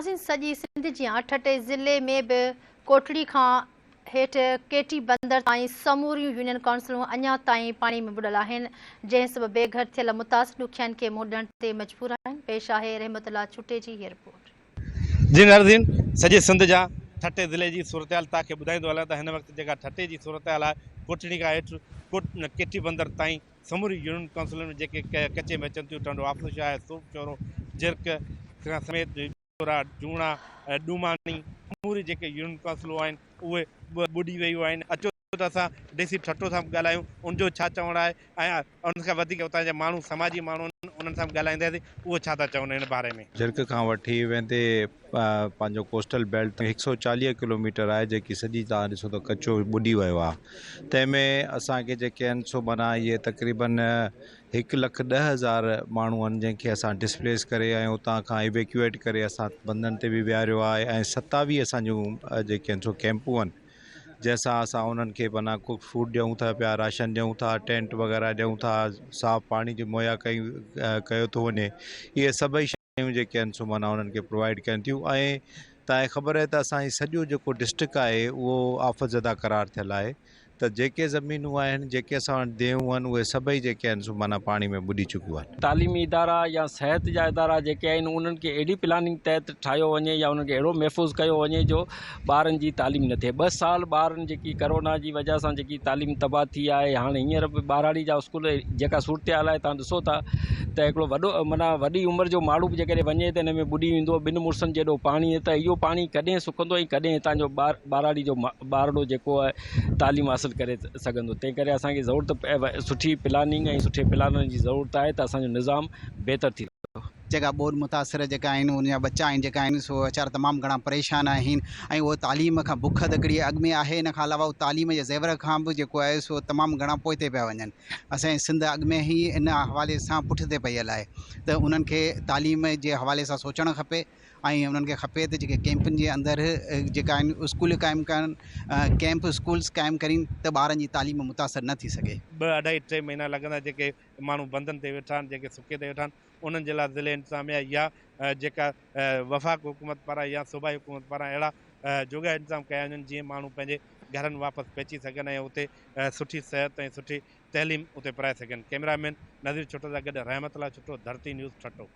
ناظرين سڄي سنڌ جيان ٺٽي ضلعي ۾ به ڪوٽڙي کان هيٺ ڪيٽي بندر تائين سموريون يونين ڪائونسلون اڃا تائين پاڻي ۾ ٻڏل آهن، جنهن سبب بي گهر ٿيل متاثر ڏکيائين کي منهن ڏيڻ تي مجبور آهن. پيش آهي رحمت الله ڇٽي جي هيء رپورٽ. جي ناظرين سڄي سنڌ جيان ٺٽي ضلعي جي صورتحال توهان کي ٻڌائيندو هلان ته هن وقت جيڪا ٺٽي جي صورتحال آهي ڪوٽڙي کان هيٺ ڪيٽي بندر تائين سموري يونين ڪائونسلن ۾ جيڪي ڪچي ۾ اچن ٿيون ٽنڊو آفيسر شاهه، صوف شورو، جرڪ کان سميت جورا، جوڻا، ڊوماڻي سموري جيڪي يونين ڪائونسلون آهن اهي ٻڏي ويون آهن. اچو ته اسان ڊي سي ٺٽو سان به ڳالهايون ان جو ڇا چوڻ آهي ۽ ان کان وڌيڪ اتان جا ماڻهو سماجي ماڻهو آهن انهن سان به ڳالهائينداسين اهو ڇا ٿا چون ان باري ۾. جرڪ کان وٺي ويندي پنهنجو ڪوسٽل بيلٽ تائين هڪ سئو 40 ڪلوميٽر آهي جيڪي سڄي توهان ڏسو ته ڪچو ٻڏي ويو آهي تنهن ۾ اسان کي جيڪي آهن سو معنيٰ اهي تقريبن 1,10,000 ماڻهو آهن جنهن کي اسان ڊسپليس ڪري ۽ اتان کان ايويڪيوئيٽ ڪري اسان بندن تي به ويهاريو آهي ۽ 27 اسان جون جيڪي آهن سو ڪيمپون آهن جنهن سان اسان انهن کي معنيٰ ڪوڪ فوڊ ڏيون ٿا پيا راشن ڏيون ٿا ٽينٽ وغيره ڏيون ٿا صاف پاڻي جو مهيا ڪيو ٿو وڃي اهي سڀئي شيون جيڪي آهن سو معنيٰ انهن کي پرووائيڊ ڪين ٿيون ۽ تانکي خبر آهي ته اسان جي سڄو جيڪو ڊسٽرڪٽ آهي اهو آفت زده قرار ٿيل آهي ته جيڪي زمينون آهن جيڪي اسان وٽ ديهون آهن اهي سڀئي جيڪي آهن سو معنيٰ پاڻي ۾ ٻڏي چڪيون آهن. تعليمي ادارا يا صحت جا ادارا جيڪي آهن انهن کي اهڙي پلاننگ تحت ٺاهيو وڃي يا انهن کي اهڙو محفوظ ڪيو وڃي جو ٻارن جي تعليم نه ٿئي ٻه سال ٻارن جيڪي ڪرونا جي وجه سان جيڪي تعليم تباهه ٿي آهي هاڻي هينئر به ٻهراڙي جا اسڪول جيڪا صورتحال آهي تان ڏسو ٿا ته هڪڙو وڏو معنيٰ وڏي عمر جو ماڻهو به جيڪڏهن وڃي ته ان ۾ ٻڏي ويندو ٻن مڙسن جيڏو پاڻي ته اهو پاڻي ڪڏهن سڪندو ۽ ڪڏهن هتان جو ٻار ٻهراڙي جو ٻارڙو جيڪو آهي تعليم حاصل ڪري سگهندو تنهن ڪري اسان کي ضرورت سٺي پلاننگ ۽ سٺي پلانن جي ضرورت آهي ته اسان جو نظام بهتر ٿي جيڪا ٻوڏ متاثر جيڪا آهن ان جا ٻچا آهن جيڪا آهن سو ويچارا تمام گهڻا پريشان آهن ۽ اهو تعليم کان بک ته هڪڙي اڳ ۾ آهي ان کان علاوه هو تعليم جي زيور کان به جيڪو آهي سو تمام گهڻا پوئتي پيا وڃن اسان جي سنڌ اڳ ۾ ئي ان حوالي سان پٺتي پيل آهي ته انهن کي تعليم جي حوالي سان سوچڻ کپي ۽ انهن کي کپي ته جيڪي ڪيمپن جي اندر جيڪا آهن اسڪول قائم ڪن ڪيمپ اسڪولس قائم ڪرين ته ٻارن جي تعليم متاثر نه ٿي سگهي. ٻه اڍائي ٽي مهينا لڳندا جيڪي ماڻهو بندن تي ويٺا آهن جيڪي سڪي تي ويٺا آهن انهن جي لاء ضلعي انتظاميا يا جيڪا وفاق حڪومت پاران يا صوبائي حڪومت پاران اهڙا جوڳا انتظام ڪيا وڃن جيئن ماڻهو پنهنجي گهرن واپس پهچي سگهن ۽ اتي سٺي صحت ۽ سٺي تعليم اتي پرائي سگهن. ڪئميرا مين نذير ڇٽو سان گڏ رحمت الله ڇٽو، ڌرتي نيوز، ٺٽو.